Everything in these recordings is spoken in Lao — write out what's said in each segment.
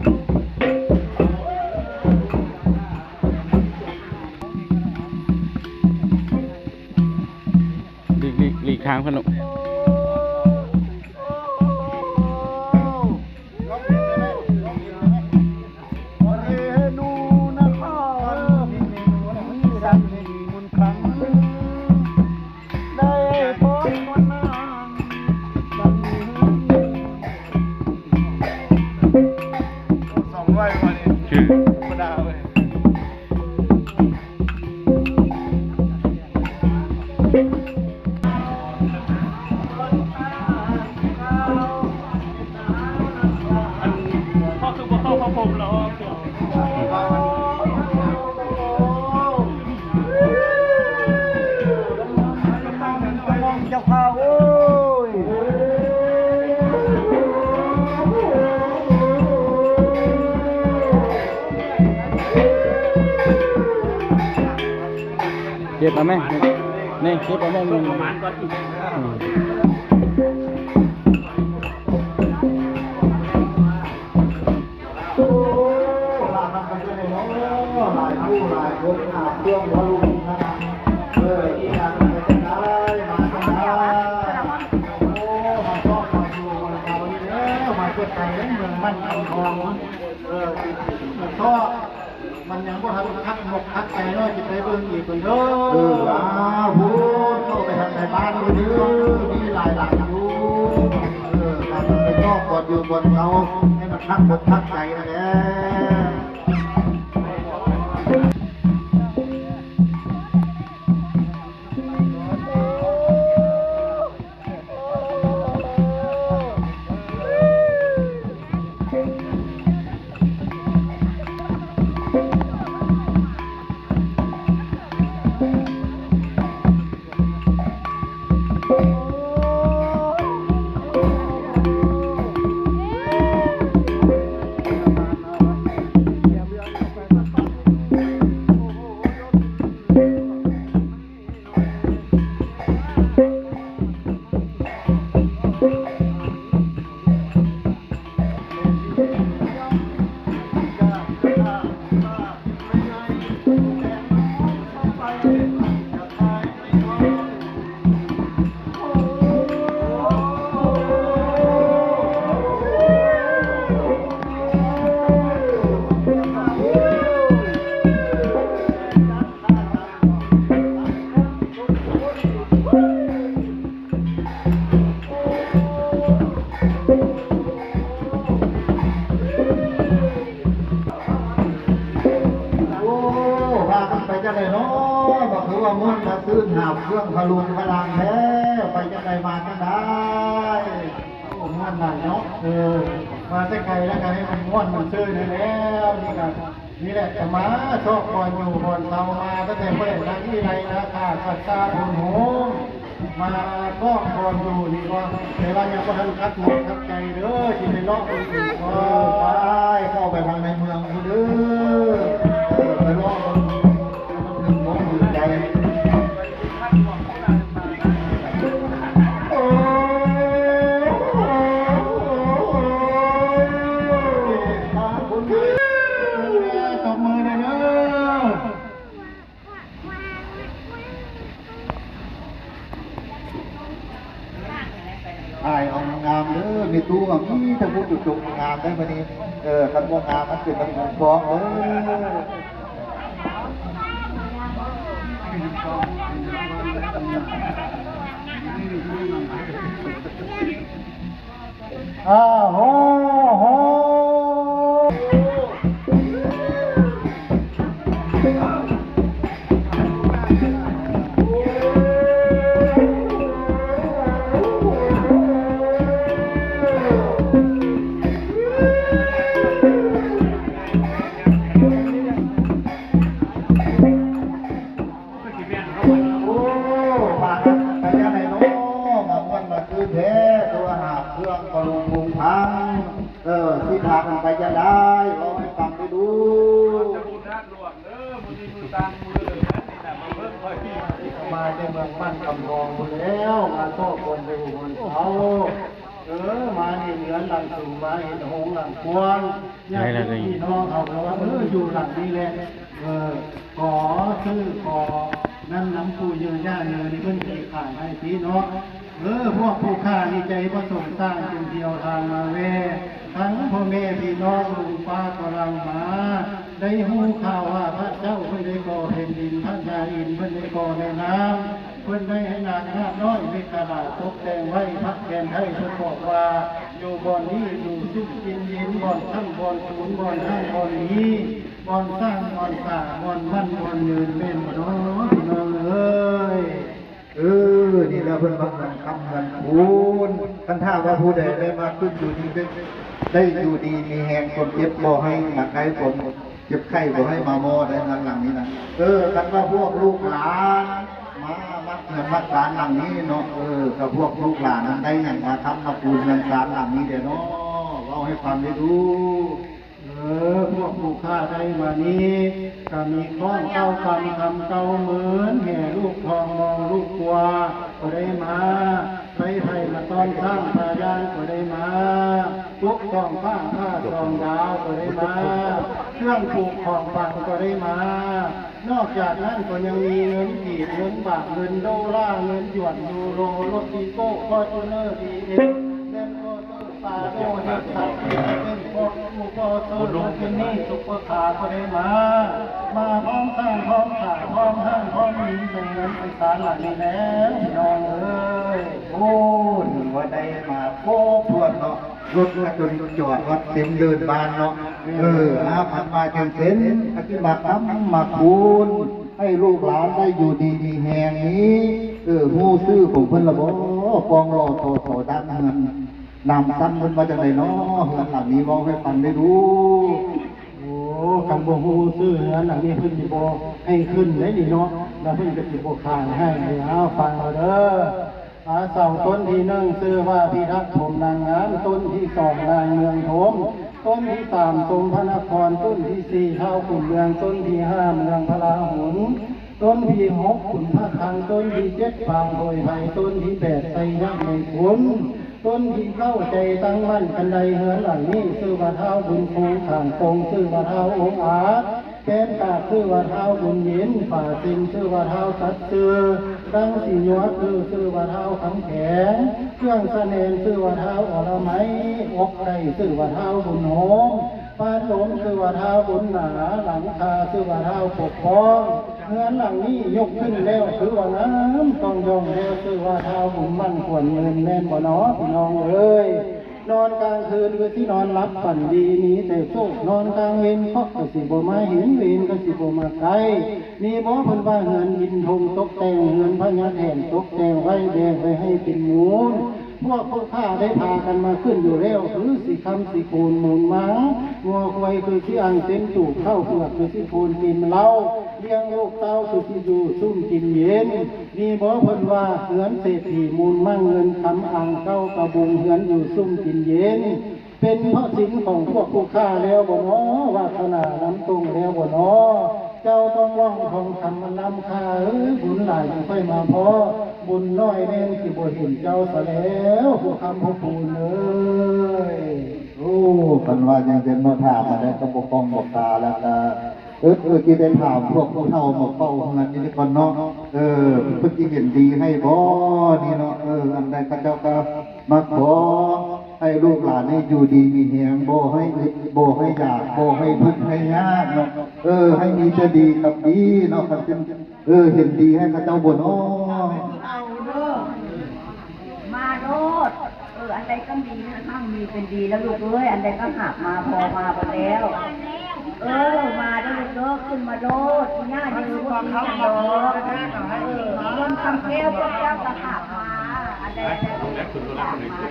ຫຼີກ ຫຼີກ ຫຼີກທາງເພິ່ນລູກ. ສອງຮ້ອຍກວ່ານີ້ ຄື ທຳມະດາເວີຍ. ອັນ ເຂົາຄືບໍ່ເຂົ້າພະພົມລະ ເຈົ້າຂ້າເອີຍ. ເກັບເອົາແມ່ ນີ້ ເກັບເອົາແມ່ ປະມານກ່ອນ ອືມ. ໂອ້ ຫຼາຍຄົນ ຫຼາຍຄົນ ຫາບເຄື່ອງວ່າລູກນະ ເອີ ອີກຢ່າງໄປຈັ່ງໃດ ມາຈັ່ງໃດ ໂອ້ ມາຊອກມາຢູ່ ມາເຊົານີ້ແລ້ວ ມາເກັບໄປເມືອງມັນຄຳທອງ ເອີ ມາຊອກ ມັນຍັງບໍ່ທັນຄັກອົກຄັກໃຈເນາະ ຊິໄປເບິ່ງອີກເພິ່ນເດີ. ເອີ ອ້າວ ພຸ້ນ ເຂົ້າໄປທາງໃນບ້ານເພິ່ນເດີ ມີຫຼາຍຫຼັງຢູ່. ເອີ ພາກັນໄປຊອກບ່ອນຢູ່ບ່ອນເຊົາ ໃຫ້ມັນຄັກອົກຄັກໃຈນັ້ນແຫຼະ. ໂອ້ ພາກັນໄປຈັ່ງໃດເນາະ ບໍ່ຄືວ່າມ່ວນມາຊື່ນ ຫາບເຄື່ອງພະລຸງພະລັງແທ້ ໄປຈັ່ງໃດມາຈັ່ງໃດ? ໂອ້ ມ່ວນຫຼາຍເນາະ ເອີ ມາແຕ່ໄກແລ້ວກະໃຫ້ມັນມ່ວນມັນຊື່ນແລ້ວ ນີ້ກະ ນີ້ແຫຼະ ກະມາຊອກບ່ອນຢູ່ບ່ອນເຊົາ ມາຕັ້ງແຕ່ເມື່ອໃດ ທັງອີໄລນາຄາ ສັດຕາ ໂພນໂຮງ ມາຊອກບ່ອນຢູ່ນີ້ກໍ ແຕ່ວ່າຍັງບໍ່ທັນຄັກອົກຄັກໃຈເດີ ຊິໄປເລາະເບິ່ງອີກກໍ ເອີ ໄປ ເຂົ້າໄປທາງໃນເມືອງພຸ້ນເດີ ເອີ ໄປເລາະເບິ່ງ ໃຫ້ມັນຖືກອົກຖືກໃຈ. ຖ່າຍເອົາງາມເດີ ແມ່ຕູ້ ມີແຕ່ຜູ້ຈົບໆງາມໄດ໋ມື້ນີ້ ເອີ ຄັນບໍ່ງາມມັນເປັນຕາເບິ່ງພ້ອງເດີ. ອາໂຫໂຫ. ໂອ້ ພາກັນໄປຈັ່ງໃດເນາະ ມາມ່ວນມາຄືນແທ້ ຄືວ່າຫາບເຄື່ອງກະລຸງພຸງພັງ ເອີ ຊິພາກັນໄປຈັ່ງໃດ ເວົ້າໃຫ້ຟັງແດ່ດູ. ມາແຕ່ເມືອງບ້ານຄຳທອງພຸ້ນແລ້ວ ມາຊອກບ່ອນຢູ່ບ່ອນເຊົາ. ເອີ ມາເຫັນເຮືອນຫຼັງສູງ ມາເຫັນໂຮງຫຼັງກວ້າງ ຍາດຕິພີ່ນ້ອງເຮົາກໍວ່າ ເອີ ຢູ່ຫຼັງນີ້ແຫຼະ ເອີ ຂໍຊື້ຂໍນັ້ນນຳປູ່ເຍີຍ່າເຍີນີ້ ເພິ່ນຊິຂາຍໃຫ້ຕິເນາະ. ເອີ ພວກຜູ້ຄ້ານີ້ໃຈປະສົງສ້າງ ຈຶ່ງທ່ຽວທາງມາແວ່ ທັງພໍ່ແມ່ພີ່ນ້ອງລຸງປ້າກໍຫຼັ່ງມາ ໄດ້ຮູ້ຂ່າວວ່າພະເຈົ້າເພິ່ນໄດ້ກໍ່ແຜ່ນດິນ ພະຍາອິນເພິ່ນໄດ້ກໍ່ແມ່ນ້ຳ ເພິ່ນໄດ້ໃຫ້ນາງນາດນ້ອຍເມກະລາຕົກແຕ່ງໄວ້ ພະແກ່ນໄທເພິ່ນບອກວ່າ ຢູ່ບ່ອນນີ້ຢູ່ຊຸ່ມກິນເຢັນ ບ່ອນຄ້ຳບ່ອນສູນ ບ່ອນຮ້າງບ່ອນມີ ບ່ອນສ້າງບ່ອນສາ ບ່ອນໝັ້ນບ່ອນຍືນ ແມ່ນບໍ່ນໍພີ່ນ້ອງເອີຍ? ເອີ ນີ້ແຫຼະເພິ່ນວ່າເຮືອນຄ້ຳເຮືອນຄູນ ຄັນຖ້າວ່າຜູ້ໃດໄດ້ມາຂຶ້ນຢູ່ນີ້ ໄດ້ຢູ່ດີມີແຮງ ຄວາມເຈັບບໍ່ໃຫ້ມາໃກ້ ຄວາມເຈັບໄຂ້ບໍ່ໃຫ້ມາມໍ່ໄດ໋ ເຮືອນຫຼັງນີ້ນະ. ເອີ ຄັນວ່າພວກລູກຫຼານມາມັກເຮືອນມັກຊານຫຼັງນີ້ເນາະ ເອີ ກະພວກລູກຫຼານນັ້ນໄດ້ຫຍັງມາຄ້ຳມາຄູນເຮືອນຊານຫຼັງນີ້ແດ່ນໍ ເວົ້າໃຫ້ຟັງແດ່ດູ. ເອີ ພວກຜູ້ຄ້າໄດ້ມານີ້ ກະມີຄ້ອນເກົ້າຄຳ ຄຳເກົ້າໝື່ນ ແຫ່ລູກທອງມອງລູກກົວກໍໄດ້ມາ ໄຟໄຟມາຕ້ອນຊ້າງພາຍ່າງກໍໄດ້ມາ ປຸກສອງຟ້າຜ້າສອງດາວກໍໄດ້ມາ ເຄື່ອງປູກຂອງຝັງກໍໄດ້ມາ. ນອກຈາກນັ້ນກໍຍັງມີເງິນກີບ ເງິນບາດ ເງິນໂດລາ ເງິນຢວນ ຢູໂຣ ລົດອີໂກ້ ຟໍຈູນເນີ ບີເອັມ ແລນໂຣເຕີ ປາໂດ ເຮັກຊັສ ເບັນ ຟໍຈູ ຟໍເຊີ ໂຣເກັນນີ ຊຸບເປີຄາ ກໍໄດ້ມາ ມາພ້ອມສ້າງ ພ້ອມສາ ພ້ອມຮ້າງ ພ້ອມມີ ໃສ່ເຮືອນໃສ່ຊານຫຼັງນີ້ແລ້ວ ພີ່ນ້ອງເອີຍ. ໂອ້ ຖືວ່າໄດ້ມາຄົບຖ້ວນເນາະ ລົດກະຈົນຈອດຮອດເຕັມເດີ່ນບ້ານເນາະ. ເອີ ອາ ຄັນວ່າຈັ່ງຊັ້ນ ກະຊິມາຄ້ຳມາຄູນ ໃຫ້ລູກຫຼານໄດ້ຢູ່ດີມີແຮງນີ້ ເອີ ຮູ້ຊື່ຂອງເພິ່ນລະບໍ? ກອງລໍຕໍ່ສອດາງເຮືອນນຳຊັ້ນ ເພິ່ນວ່າຈັ່ງໃດນໍ ເຮືອນຫຼັງນີ້ ເວົ້າໃຫ້ຟັງແດ່ດູ. ໂອ້ ຄັນບໍ່ຮູ້ຊື່ເຮືອນຫຼັງນີ້ ເພິ່ນຊິບໍ່ໃຫ້ຂຶ້ນເດ້ນີ້ເນາະ ລະເພິ່ນກະຊິບໍ່ຂາຍໃຫ້. ເອົາ ຟັງເອົາເດີ. ອາ ເສົາຕົ້ນທີໜຶ່ງ ຊື່ວ່າພິທັກ ພົມນາງງາມ, ຕົ້ນທີສອງ ນາຍເມືອງທົມ, ຕົ້ນທີສາມ ຊົມພະນະຄອນ, ຕົ້ນທີສີ່ ທ້າວຂຸນເມືອງ, ຕົ້ນທີຫ້າ ເມືອງພະລາຫຸນ, ຕົ້ນທີຫົກ ຂຸນພະຄັງ, ຕົ້ນທີເຈັດ ປາງໂພຍໄພ, ຕົ້ນທີແປດ ໄຊຍະໄມກຸນ, ຕົ້ນທີເກົ້າ ໃຈຕັ້ງໝັ້ນ ຄັນໄດເຮືອນຫຼັງນີ້ ຊື່ວ່າທ້າວບຸນຄົງ, ຂ້າງຕົງ ຊື່ວ່າທ້າວອົງອາດ, ແປ້ນກາບ ຊື່ວ່າທ້າວບຸນເຢັນ, ຝາເຊັນ ຊື່ວ່າທ້າວຕັດຊື່, ດັ່ງສີຍວດ ຄື ຊື່ວ່າທ້າວຄຳແຂງ, ເຄື່ອງສະແໜມ ຊື່ວ່າທ້າວອໍລະໄມ, ອົກໄກ່ ຊື່ວ່າທ້າວບຸນໂຮມ, ປານລົມ ຊື່ວ່າທ້າວບຸນໜາ, ຫຼັງຄາ ຊື່ວ່າທ້າວປົກປ້ອງ. ເຮືອນຫຼັງນີ້ຍົກຂຶ້ນແລ້ວ ຄືວ່າງາມຕ້ອງຢ່ອງແລ້ວ ຊື່ວ່າທ້າວບຸນໝັ້ນ ຄວນເງິນ ແມ່ນບໍ່ນໍພີ່ນ້ອງເອີຍ? ນອນກາງຄືນຄືຊິນອນຫຼັບຝັນດີ ມີແຕ່ໂຊກ, ນອນກາງເວັນເຄາະກະຊິບໍ່ມາເຫັນ, ເວນກະຊິບໍ່ມາໃກ້. ນີ້ບໍເພິ່ນວ່າເຮືອນອິນທົງ ຕົກແຕ່ງເຮືອນພະຍາແຖນ ຕົກແຕ່ງໄວ້ແບ່ງໄວ້ໃຫ້ເປັນມູນ. ພວກພໍ່ຄ້າໄດ້ພາກັນມາຂຶ້ນຢູ່ແລ້ວ ຄືຊິຄ້ຳຊິຄູນມູນມັງ, ງົວຄວາຍຄືຊິອັ່ງເຕັມຕູບ, ເຂົ້າເປືອກຄືຊິໂພນເຕັມເລົ້າ, ລ້ຽງລູກເຕົ້າຄືຊິຢູ່ຊຸ່ມກິນເຢັນ. ນີ້ບໍເພິ່ນວ່າເຮືອນເສດຖີມູນມັງ ເງິນຄຳອັ່ງເກົ້າກະບຸງ, ເຮືອນຢູ່ຊຸ່ມກິນເຢັນ. ເປັນເພາະສິນຂອງພວກຜູ້ຄ້າແລ້ວບໍ່ນໍ? ວາດສະໜານຳຕົງແລ້ວບໍ່ນໍ? ເຈົ້າຕ້ອງລ່ອງທອງຄຳອັນລ້ຳຄ່າເອີຍ, ບຸນຫຼາຍຈຶ່ງຄ່ອຍມາພໍ້, ບຸນໜ້ອຍແມ່ນຊິບໍ່ເຫັນເຈົ້າຊະແລ້ວ ຜູ້ຄ້ຳພໍ່ປູນເອີຍ. ໂອ້ ຄັນວ່າຈັ່ງຊັ້ນເນາະ ຖາມມາໄດ້ກໍບໍ່ກອງບໍ່ກາ ແລ້ວກະ ເອີ ເອີ ຊິໄດ້ຖາມພວກຜູ້ເຖົ້າມາເຝົ້າເຮືອນນີ້ກ່ອນເນາະ. ເອີ ເພິ່ນຊິເຫັນດີໃຫ້ບໍ່ນີ້ເນາະ? ເອີ ອັນໃດເຂົາເຈົ້າກໍມາຂໍໃຫ້ລູກຫຼານນີ້ຢູ່ດີມີແຮງ, ບໍ່ໃຫ້ອຶດ ບໍ່ໃຫ້ຢາກ, ບໍ່ໃຫ້ທຸກໃຫ້ຍາກເນາະ. ເອີ ໃຫ້ມີແຕ່ດີກັບດີເນາະ. ຄັນເປັນ ເອີ ເຫັນດີໃຫ້ເຂົາເຈົ້າບໍ່ເນາະ? ເອົາເດີ ມາໂລດ. ເອີ ອັນໃດກໍດີ ຄັ້ງນີ້ເປັນດີແລ້ວລູກເອີຍ, ອັນໃດກໍຫາບມາພໍມາເບິດແລ້ວ. ເອີ ມາເດີລູກເດີ ຂຶ້ນມາໂລດ, ອີ່ຍ່າຢູ່ບໍ່ມີຫຍັງດອກ. ເອີ ເງິນຄຳແກ້ວພວກເຈົ້າກໍຫາບມາ, ອັນໃດກໍຫາບມາ.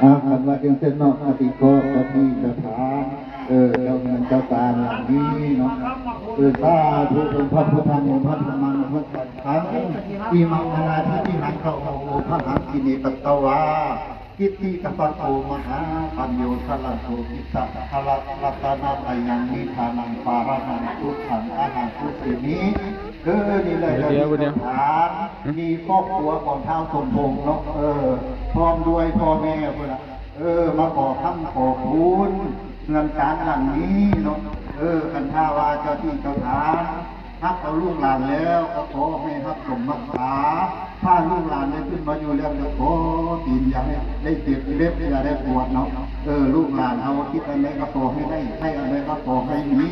ອ່າ ຄັນວ່າຈັ່ງຊັ້ນເນາະ ກະຕິເກາະ ກະຕິສະຖານ ເອີ ເຈົ້າເຮືອນເຈົ້າຊານຫຼັງນີ້ເນາະ. ເອີ ສາທຸ ອົງພະພຸດທັງ ອົງພະທຳມັງ ອົງພະສັງຄັງ ອິມັງມະລາທິຕິຫັງ ຂະໂອ ໂອພະຫັງ ກິເນປະຕະວາ ກິດຕິກະປະໂຕ ມະຫາປັນໂຍ ສະລະໂສ ກິດຕະ ຄະລະ ລັດຕະນະຕະຍັງ ນິທານັງ ປາຣະຫັງ ພຸດທັງ ອະຫັງ ປຸຊິມິ. ເອີ ນີ້ແຫຼະ ດຽວ ເຈົ້າ ດຽວ ມີຄອບຄົວຂອງທ້າວສົມພົງເນາະ. ເອີ ພ້ອມດ້ວຍພໍ່ແມ່ພຸ້ນລະ ເອີ ມາຂໍຄຳຂໍຄູນເຮືອນຊານຫຼັງນີ້ເນາະ. ເອີ ຄັນຖ້າວ່າເຈົ້າທີ່ເຈົ້າທາງຮັກເອົາລູກຫຼານແລ້ວ ກໍຂໍໃຫ້ຮັກສົມຮັກສາ. ຖ້າລູກຫຼານໄດ້ຂຶ້ນມາຢູ່ແລ້ວ ກໍຂໍຕີນຢ່າໃຫ້ໄດ້ເຈັບ ເລັບຢ່າໄດ້ປວດເນາະ. ເອີ ລູກຫຼານເຮົາຄິດອັນໃດກໍຂໍໃຫ້ໄດ້ ໃຫ້ອັນໃດກໍຂໍໃຫ້ມີ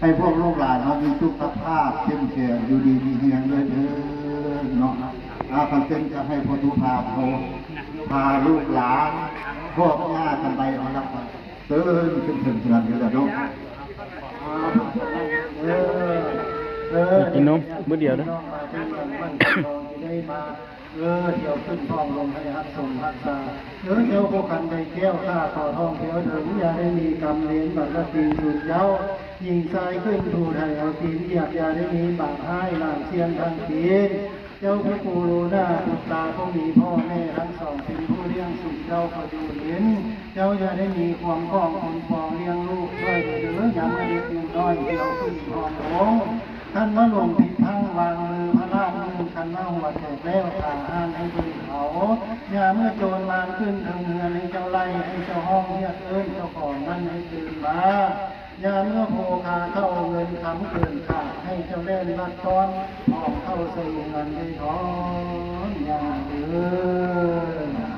ໃຫ້ພວກລູກຫຼານເຮົາມີສຸຂະພາບເຂັ້ມແຂງ ຢູ່ດີມີແຮງເລີຍເທີ້ນເນາະ. ອາ ຄັນເຊັ່ນ ຈະໃຫ້ພໍ່ຕູ້ພາເຮົາພາລູກຫຼານ ຄອບຍ່າກັນໄປເອົາລະກັນ ເຊີນຂຶ້ນເທິງເຮືອນນີ້ລະເນາະ. ເອີ ເອີ ກິນນົມມື້ດຽວເດີ. ເອີ ດຽວຂຶ້ນທ້ອງລົງໃຫ້ຮັກສົມຮັກສາ ເອີ ເຈົ້າຜູ້ຄັນໄດ້ແກ້ວຂ້າຂໍທ້ອງແຖວເຖິງ ຢ່າໄດ້ມີກຳເວນບັດລະຕີນສູນເຈົ້າ ຍິງຊາຍຂຶ້ນຜູ້ໄທເອົາຕີນຢຽບ ຢ່າໄດ້ມີບາບຮ້າຍຫຼາຍສ່ຽງທັງປີ. ເຈົ້າຜູ້ກະລຸນາບຸດຕາຜູ້ມີພໍ່ແມ່ທັງສອງ ເປັນຜູ້ລ້ຽງສູນເຈົ້າກໍຢູ່ເຫັນ ເຈົ້າຢ່າໄດ້ມີຄວາມຂອງປົນປອງລ້ຽງລູກຊ່ອຍເດີ ຍາມເດັກຢູ່ນ້ອຍດຽວຂຶ້ນທ້ອງລົງ ຄັນວ່າຫຼົງຜິດພັງວາງມືພະລາດມື ຄັນວ່າຫົວແຕກແລ້ວຂາຫ້ານໃຫ້ເບິ່ງເຂົາ ຍາມເມື່ອໂຈນມານຂຶ້ນເທິງເຮືອນໃຫ້ເຈົ້າໄລ່ ໃຫ້ເຈົ້າຮ້ອງຮຽກເອີ້ນເຈົ້າຂອງນັ້ນໃຫ້ຕື່ນມາ ຍາມເມື່ອໂພຄາເຂົ້າເງິນຄຳເກີນຂາດ ໃຫ້ເຈົ້າແລ່ນລັດຕ້ອນ ຂອງເຂົ້າໃສ່ເຮືອນໃຫ້ທ້ອງຢ່າງເດີ.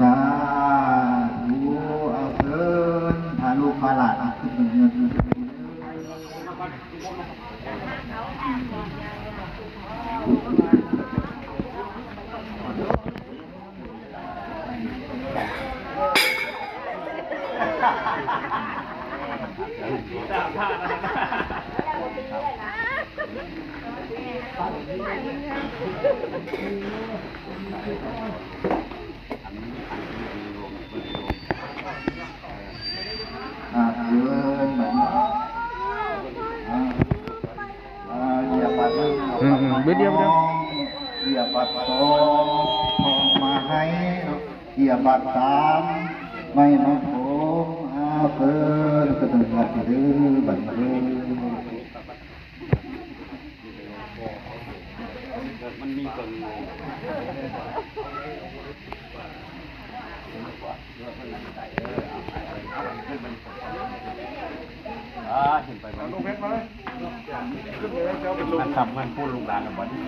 ສາທຸ ເອົາເຊີນພາລູກພາຫຼານຂຶ້ນເຮືອນ. ອ່າ ເດີນມານີ້ ອ່າ ອ່າ ຢຽບບາດໜຶ່ງ ອືມ ບາດດຽວ ຢຽບບາດສອງ ທອງມາໃຫ້ເນາະ ຢຽບບາດສາມ ໄມ້ມາໂຖມ ອ່າ ເຊີນ ເຊີນເດີ ບາດເດີ. ມັນມີເບິ່ງ ອ່າ ຂຶ້ນໄປ ມັນ ມັນທຳເງິນປູນລູກຫຼານແລ້ວບັດນີ້.